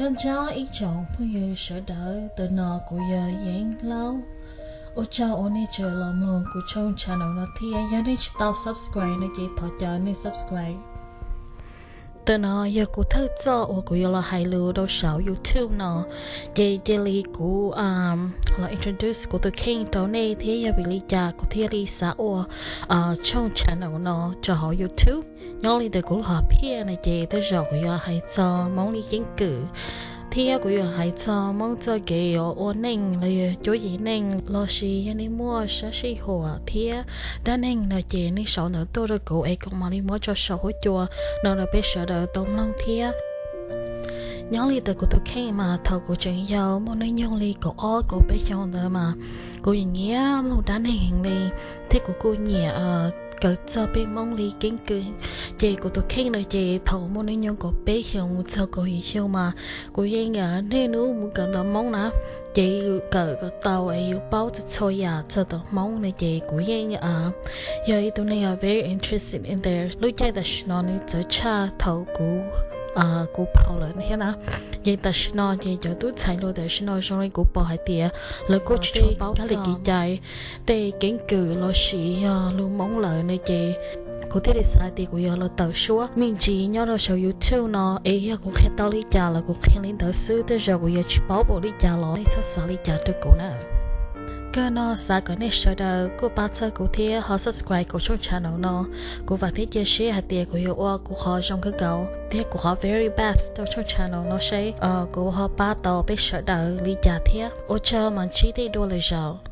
Nyob zoo ib tsoom phooj ywg sawv daws, ntawm no kuv yog Yeeb Laub. Ua tsaug uas nej tseem los mloog kuv tshooj channel no thiab. Yog nej tsis tau subscribe no ces thov caw nej subscribe. Ntawm no yog kuv thawj txoj uas kuv yuav los hais lus rau saum YouTube no, ces cia li kuv los introduce kuv tus kheej rau nej thiab yog vim li cas kuv thiaj li xav ua tshooj channel no rau hauv YouTube. Nyob li ntawm kuv lub hom phiaj no ces tej zaum kuv yuav hais txog Hmoob li keeb kwm, thiab kuv yuav hais txog Hmoob txoj kev yuav ua neej los yog cuab yim neej, lossis yog nej muaj sab sij huam thiab dab neeg no ces nej sau ntawv tuaj rau kuv es kuv mam li muab tso saum huab cua no rau peb sawv daws tau mloog thiab. Nyob li ntawm kuv tus kheej mas thaum kuv tseem yau muaj hnub nyoog li kaum ob kaum peb xyoos ntawd mas kuv nyiam nyiam mloog dab neeg heev li, thiab kuv kuj nyiam kawm txog peb Hmoob li keeb kwm. Ces kuv tus kheej no ces thaum muaj hnub nyoog kaum peb xyoos mus txog kaum yim xyoo mas kuv yeej niaj hnub mus kawm ntawv Hmoob na, ces yus kawm kom tau es yus paub txhua txhua yam txog ntawm Hmoob no ces kuv yeej yog ib tug neeg very interested in their. Lub caij tam sim no nws txawv tshaj thaum kuv kuv phaum lawm thiab na. Ces tam sim no ces cov tub ntxhais hluas tam sim no zoo li kuv pom hais tias lawv kuj tsis tshua paub txog kev cai, tej keeb kwm lossis yog lus Hmoob lawm no ces kuv thiaj li xav hais tias kuv yuav los tawm suab me ntsis nyob rau saum YouTube no es yog kuv qhia tau li cas los kuv qhia li ntawd xwb, tej zaum kuv yuav tsis paub npaum li cas los nej txhob xav li cas rau kuv na. Kawg no xav kom nej sawv daws kuj pab txhawb kuv thiab ho subscribe kuv tshooj channel no. Kuv vam thiab cia siab hais tias kuv yuav ua kuv qhov zoo kawg nkaus thiab kuv qhov very best rau tshooj channel no seb kuv ho pab tau peb sawv daws li cas thiab. Ua tsaug, mam sib ntsib dua lwm zaus.